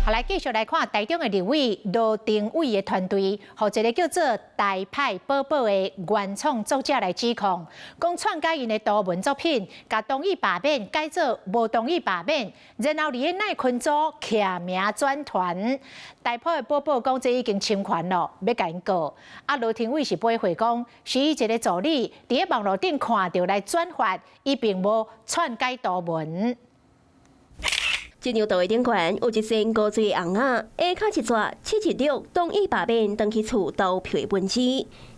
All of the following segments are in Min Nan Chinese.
好，來繼續來看台中的立委羅廷瑋的團隊，予一个叫做台派寶寶的原創作者來指控，講篡改𪜶的圖文作品，共同意罷免改做無同意罷免，然後佇咧賴群組匿名轉傳。台派的寶寶講這已經侵權咯，欲共𪜶告。啊，羅廷瑋是駁回講，是伊一个助理佇咧網路頂看著來轉發，伊並無篡改圖文。這張圖的頂懸有一身古錐的尪仔，下跤一逝716同意罷免，轉去厝投票的文字。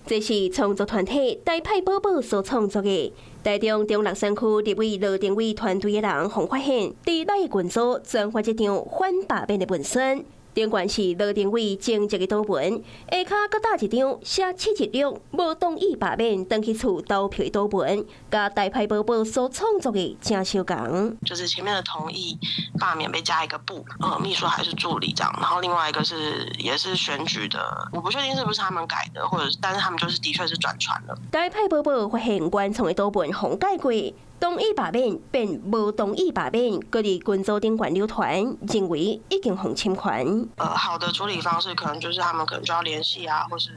這是創作團體台派寶寶所創作的。台中中壢選區立委羅廷瑋團隊的人予發現，佇賴群組轉發這張反罷免的文宣。頂懸是羅廷瑋徵集的圖文，下跤閣搭一張寫716無同意罷免，轉去厝投票的圖文，佮台派寶寶所創作的誠相仝。就是前面的同意罷免被加一個不，秘書還是助理這樣，然後另外一個是也是選舉的，我不確定是不是他們改的，或者但是他們就是的確是轉傳了。台派寶寶發現原創的圖文予改過，同意罷免變無同意罷免，閣佇群組頂懸流傳，認為已經予侵權。好的處理方式可能就是他們可能就要聯繫啊，或是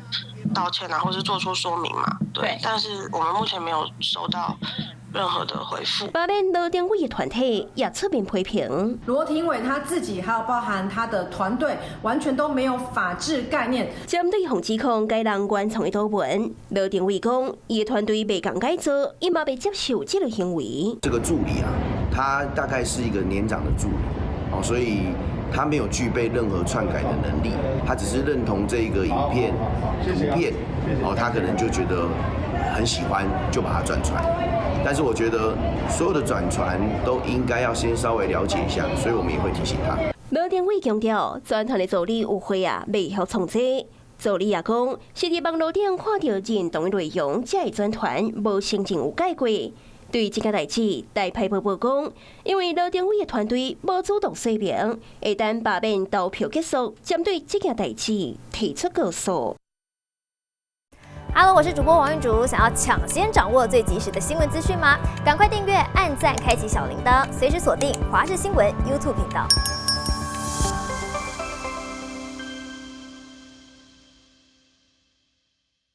道歉啊，或是做出說明嘛。對，但是我們目前沒有收到任何的回覆。罷免羅廷瑋的團體也出面批評。羅廷瑋他自己，還有包含他的團隊，完全都沒有法治概念。針對予指控改人原創的圖文，羅廷瑋講，伊的團隊袂共改做，伊嘛袂接受這個行為。這個助理啊，他大概是一個年長的助理，哦，所以他沒有具備任何篡改的能力，他只是認同這個影片、圖片，哦，他可能就覺得很喜歡，就把它轉傳。但是我覺得所有的轉傳都應該要先稍微了解一下，所以我們也會提醒他。羅廷瑋強調，專團的助理有歲啊，袂曉創作。助理也講，是佇網路頂看著認同的內容，才會轉傳，無承認有改過。對這件代誌，台派寶寶講，因為羅廷瑋的團隊無主動說明，會等罷免投票結束，針對這件代誌提出告訴。 Hello，我是主播王玉竹，想要搶先掌握最及時的新聞資訊嗎？趕快訂閱、按讚、開啟小鈴鐺，隨時鎖定華視新聞 YouTube 頻道。